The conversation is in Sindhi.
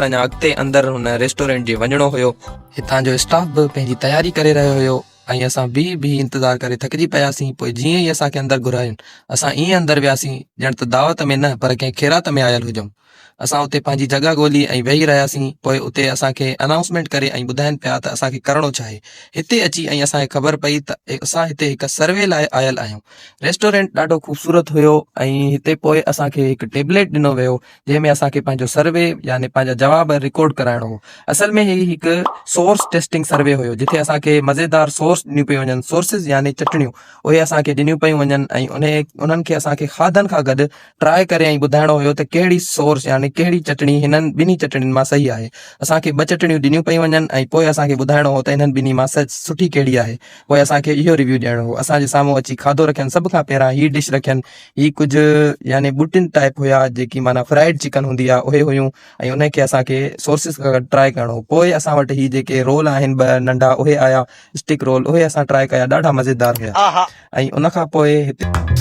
اڃا اڳتي اندر هن ريسٽورنٽ جي وڃڻو هيو. هتان جو اسٽاف به پنهنجي تياري ڪري رهيو هيو ۽ اسان بيهي بيهي انتظار ڪري ٿڪجي پياسين پوء جيئن ئي اسان کي اندر گهراين اسان ائين اندر وياسين ڄڻ ته دعوت ۾ نه پر ڪنهن خيرات ۾ آيل هجون. اسان اتي پنهنجي جڳهه ڳولي ۽ ويهي رهياسين پوء اتي اسان کي انائونسمينٽ ڪري ۽ ٻڌائين پيا ته اسان کي ڪرڻو ڇا آهي. هتي اچي ۽ اسان کي خبر پئي ته اسان هتي هڪ سروي لاء آيل آهيون. ريسٽورنٽ ڏاڍو خوبصورت هيو ۽ هتي پوء اسان کي هڪ ٽيبليٽ ڏنو ويو جنهن ۾ اسان کي پنهنجو سروي يعني پنهنجا جواب رڪارڊ ڪرائڻو هو. اصل ۾ هي هڪ سورس ٽيسٽنگ سروي هيو جتي اسان کي مزيدار سورس ڏنيون پيون وڃن سورسز يعني چٽڻيون اهي اسان کي ڏنيون پيون وڃن ۽ انهي انهن کي اسان کي کاڌن کان گڏ ٽرائي ڪري ۽ ٻڌائڻو هيو ته ڪهڙي سورس يعني ڪهڙي چٽڻي هنن ٻنهي چٽڻين مان صحيح آهي. اسان کي ٻه چٽڻيون ڏنيون پيون وڃن ۽ پوء اسان کي ٻڌائڻو هو ته انهن ٻنهي مان سٺي ڪهڙي آهي. پوء اسان کي اهو ريويو ڏيڻو هو. اسان جي سامهون اچي کاڌو رکين سڀ کان پهريان هي ڊش رکين هي ڪجهه يعني ٻوٽين ٽائيپ هيا جيڪي معنيٰ فرائيڊ چڪن هوندي آهي اهي هيون ۽ انهن کي اسان کي سورسز کان گڏ ٽرائي ڪرڻو هو. پوء اسان وٽ هي جيڪي رول آهن ٻه ننڍا اهي آيا اسٽڪ رول اهي اسان ٽرائي ڪيا ڏاڍا مزيدار هيا ۽ ان کان پوء هتي.